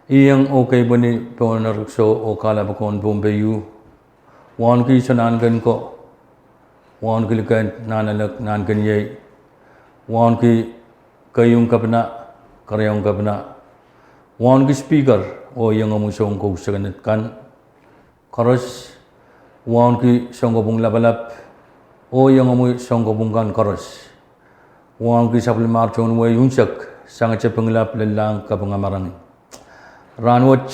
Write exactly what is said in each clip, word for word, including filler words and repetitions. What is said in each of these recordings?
Ieng oh keipweni pohn erekiso oh kahlap en Pohnpei ieu, wauneki soun nahnken ko, wauneki liket, nahnalek, nahnkeniei, wauneki keieu kepina, keriau kepina, wauneki speaker, oh iengomwi sounkous sekened kan koaros, wauneki sounkopwung lapalap, oh iengomwi sounkopwung kan koaros, wauneki sapwellimar tohn wehi unsek, sangete Pingelap, Lellahng, Kaping, Amarain. Rahnwet,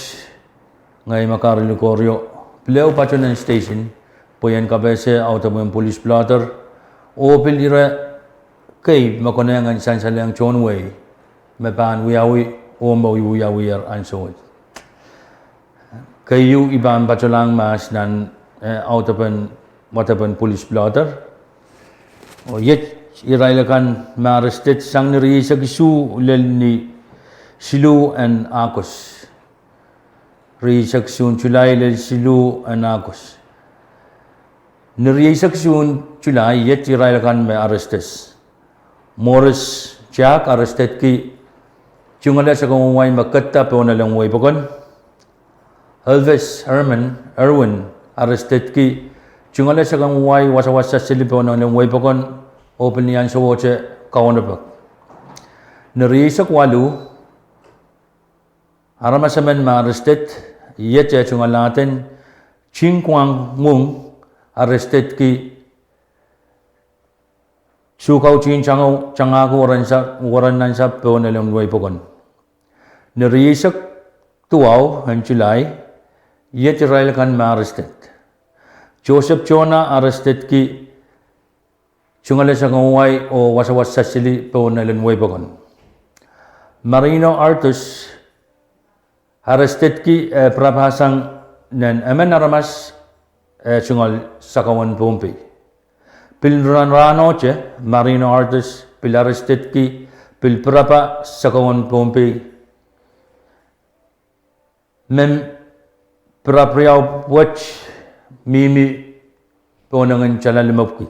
ngehi me Karli Korio, pil ehu patohwan station, pwe I en kapehse audepen pwolis pilada, oh pil ire kei me konehng en sansalehng tohn wehi me pahn wiawi oh me wiawiher ansou wet. Keieu, I pahn patohlahng mahs nan, eh, audepen, wadepen pwolis pilada. Oh iet irail akan me arrested sang ni rieisek isuh lel ni siluh en August. Rieisek isuh en July lel siluh en August. Ni rieisek isuh en July, iet irail akan me arrested: Morris Jack, arrestedki tungoale sakau en wai me kehda pohn elen wehi pokon. Elvis Herman, Erwin, arrestedki tungoale sakau en wai, wasawas sili pohn elen wehi pokon, oh pil ni ansowohte kaunopak. Ni rieisek waluh, aramas emen me arrested, iet eh tungoalahden Ching Kuang Wung, arrestedki sukautihn tangahki weren nansapw pohn elen wehi pokon. Ni rieisek duwau en July, iet irail akan me arrested: Joseph Jona, arrestedki tungoale sakau en wai oh wasawas sili pohn elen wehi pokon. Marino Artus, arrestedki, eh, pirapasang nan emen aramas, eh, tungoal sakau en Pohnpei. Pil rahn, rahnwet, Marino Artus pil arrestedki, pil pirapa sakau en Pohnpei. Me pirap riau wet mihmi pohn engen tala limepwiki.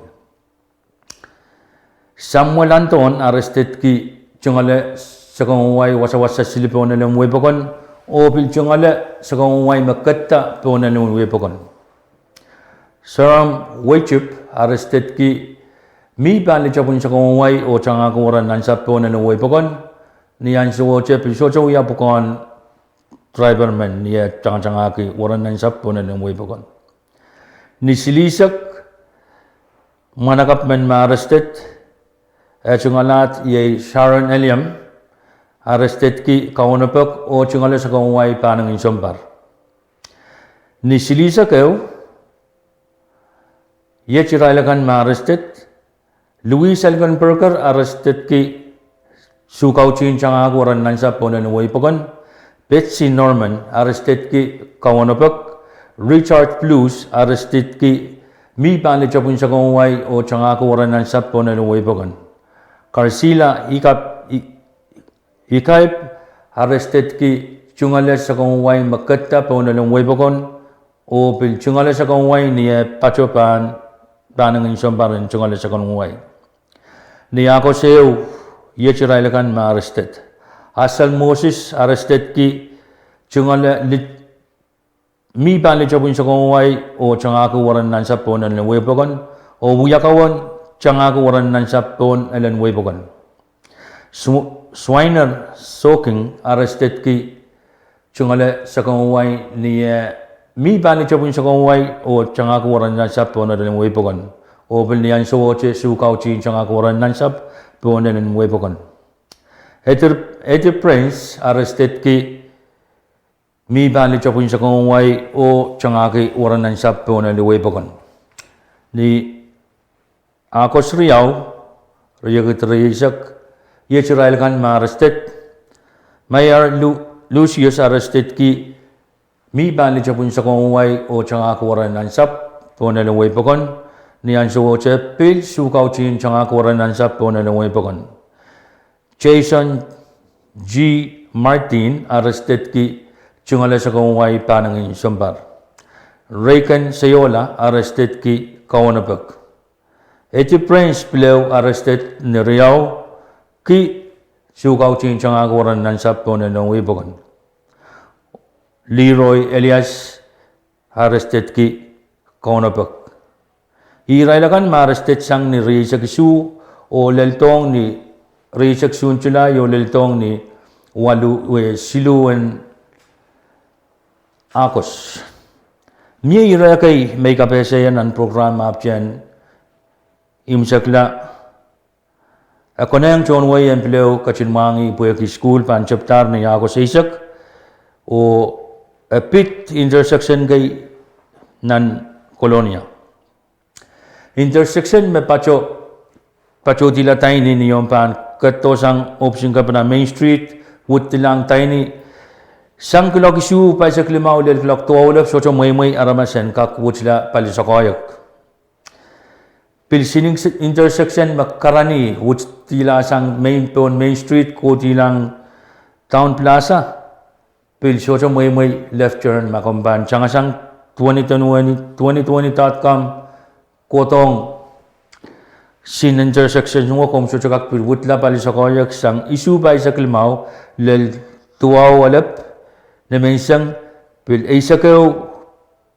Samuel Anton, arrestedki tungoale sakau en wai, wasawas sili pohn elen wehi pokon, oh pil tungoale sakau en wai me kehda pohn elen wehi pokon. Soram Weitip, arrestedki, mi pahn litepwin sakau en wai oh tangahki weren nansapw pohn elen wehi pokon. Ni ansowohte pil sohte wia pwukoahn driver men ni eh tangatangahki weren nansapw pohn elen wehi pokon. Ni silihsek, mwahnakapw men me arrested, eh tungoalahd iei Sharon Eliam, arrestedki kaunopak oh tungoale sakau en wai pahn engin sounpar. Ni silihsek ehu, iet irail akan me arrested: Louis Elkenberger, arrestedki sukautihn tangahki weren nansapw pohn elen wehi pokon. Betsy Norman, arrestedki kaunopak. Richard Blues, arrestedki, mi pahn litepwin sakau en wai oh tangahki weren nansapw pohn elen wehi pokon. Karsila Ikap, I-, Ikaip, arrestedki tungoale sakau en wai me kehda pohn elen wehi pokon, oh pil tungoale sakau en wai ni eh patohwan pahn engin sounpar en tungoale sakau en wai. Ni August ehu, iet irail akan me arrested: Asal Moses, arrestedki tungoale lit-, mi pahn litepwin sakau en wai oh tangahki weren nansapw pohn elen wehi pokon, oh wia kaweid tangahki weren nansapw pohn elen wehi pokon. Sw-, Swiner Soking, arrestedki tungoale sakau en wai ni eh mi pahn litepwin sakau en wai oh tangahki weren nansapw pohn elen wehi pokon, oh pil ni ansowohte sukautihn tangahki weren nansapw pohn elen wehi pokon. Eddie, Eddie Prince, arrestedki, mi pahn litepwin sakau en wai oh tangahki weren nansapw pohn elen wehi pokon. Ni August riau, riekid rieisek, iet irail akan me arrested: Mayor Lu-, Lucius, arrestedki, mi pahn litepwin sakau en wai oh tangahki weren nansapw pohn elen wehi pokon. Ni ansowohte pil sukautihn tangahki weren nansapw pohn elen wehi pokon. Jason G. Martin, arrestedki, tungoale sakau en wai pahn engin sounpar. Reagan Seola, arrestedki kaunopak. Eddie Prince pil ehu arrested ni riau, ki sukautihn tangahki weren nansapw pohn elen wehi pokon. Leroy Elias arrestedki Kaunope. Irail akan me arrested sang ni rieisek isuh oh leldohng ni rieisek isuh en July oh leldohng ni waluh, eh, siluh en August. Mie ire kei me I kapehsehier nan program ahpwtehn imwisekla. E konehng tohn wehi en pil ehu ketin mwahngih pwehki sukuhl pahn tepdahr ni August eisek, oh e pid intersection kei nan Kolonia. Intersection me patoh, patohdihla Taini ni omw pahn ketido sang ohpis en kepina Main Street, wutdilahng Taini. Sang kuloak isuh pahisek limau lel kuloak duwau elep sohte mweimwei aramas en kak wutla palisokoahiek. Pil sining intersection me karanih wutdihla sang Main, pohn Main Street kohdilahng Town Plaza, pil sohte mweimwei left turn. Ma komw pahn tangasang twenty twenty, twenty twenty dot com kohdohng sin intersection wet, komw sohte kak pil wutla palisokoahiek sang isuh pahisek limau lel duwau elep nimenseng, pil eisek ehu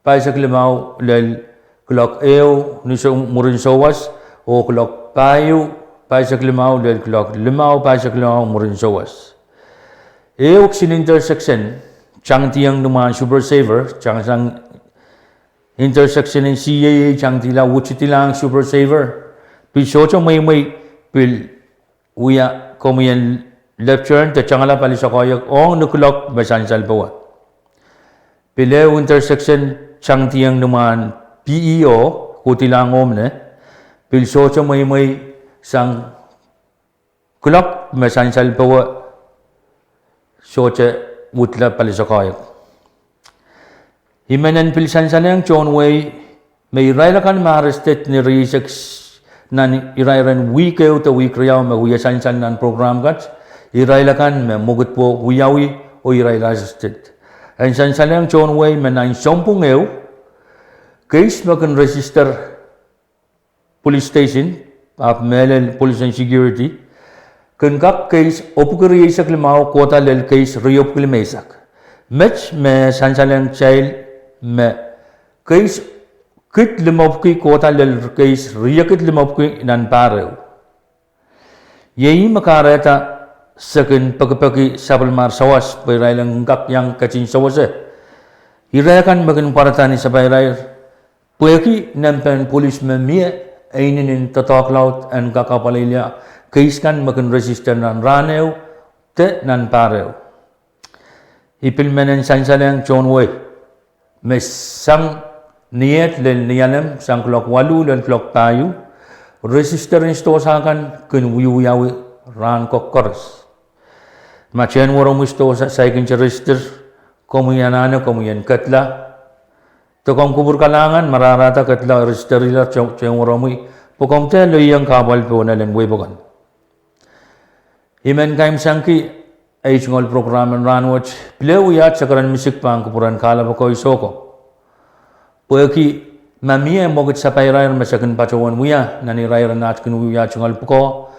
pahisek limau lel kuloak ehu ni sou-, mwurin souwas, oh kuloak pahieu pahisek limau lel kuloak limau pahisek limau mwurin souwas. Ehu kisin intersection, tangdiong limwahn Super Saver, tangasang intersection en C A A tangdihla wutdilahng Super Saver, pil sohte mweimwei, pil wia komwi en left turn de tangala palisokoahiek ong ni kuloak me sansal powe. Pil ehu intersection tangdiong limwahn P E O kohdilahng omw ne, pil sohte mweimwei sang kuloak me sansal powe sohte wutla palisokoahiek. I men en pil sansalehng tohn wehi me irail akan me arrested ni rieisek nan irairen wihk ehu de wihk riau me wia sansal nan program kat, irail akan me mwekid wo wiawi oh irail arrested. En sansalehng tohn wehi me nan sounpwong ehu, case me kin register police station, ahpw mehlel police and security, kin kak case epwiki rieisek limau kohda lel case riepwiki limeisek. Met me sansalehng kitail me case kid limepwiki kohda lel case riekid limepwiki nan pahr ehu. Iei me kahrehda se kin pekipeki sapwellimar sawas pwe irail en kak iang ketin sewese ire kan me kin pwarada ni sapairair, pwehki nempehn police me mie e inenen doadoahk laud en kak apwalihla case kan me kin register nan rahn ehu de nan pahr ehu. I pil men en sansalehng tohn wehi me sang ni et lel Nialem sang kuloak waluh lel kuloak pahieu, register en sidohsa kan kin wiewiawi rahn koaros. Ma January omwi sidohsa saikinte register, komwi anahne komwi en kedla, de komw kupwur kalahngan, marahrahda kedla registerla January omwi, pwe komw dehr lelohng kahpwal pohn elen wehi pokon. I men kaimwisekki ei tungoal program en rahnwet, pil ehu wiaht se keren misik pahn kupwuren Kahlap oko Isoko. Pwehki ma mie mwekid sapairair me se kin patohwan wia nan irairen aht kin wiewia tungoal pwukoa,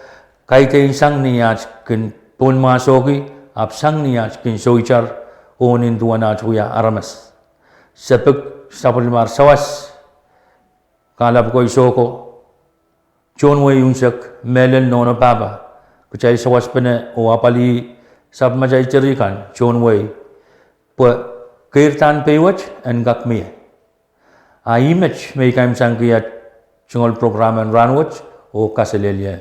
kaidehn sang ni aht kin pohnmwahsohki, ahpw sang ni aht kin soitar, oh nin duwen aht wia aramas. Se pid sapwellimar sawas Kahlap oko Isoko, tohn wehi unsek, mehlel nohno pahpa, kitail sawaspene oh apwalih sapwellimatail teri kan tohn wehi, pwe keirdahn pei wet en kak mie. A ih met me I kaimwisekihla tungoal program en rahnwet oh kaselehlie.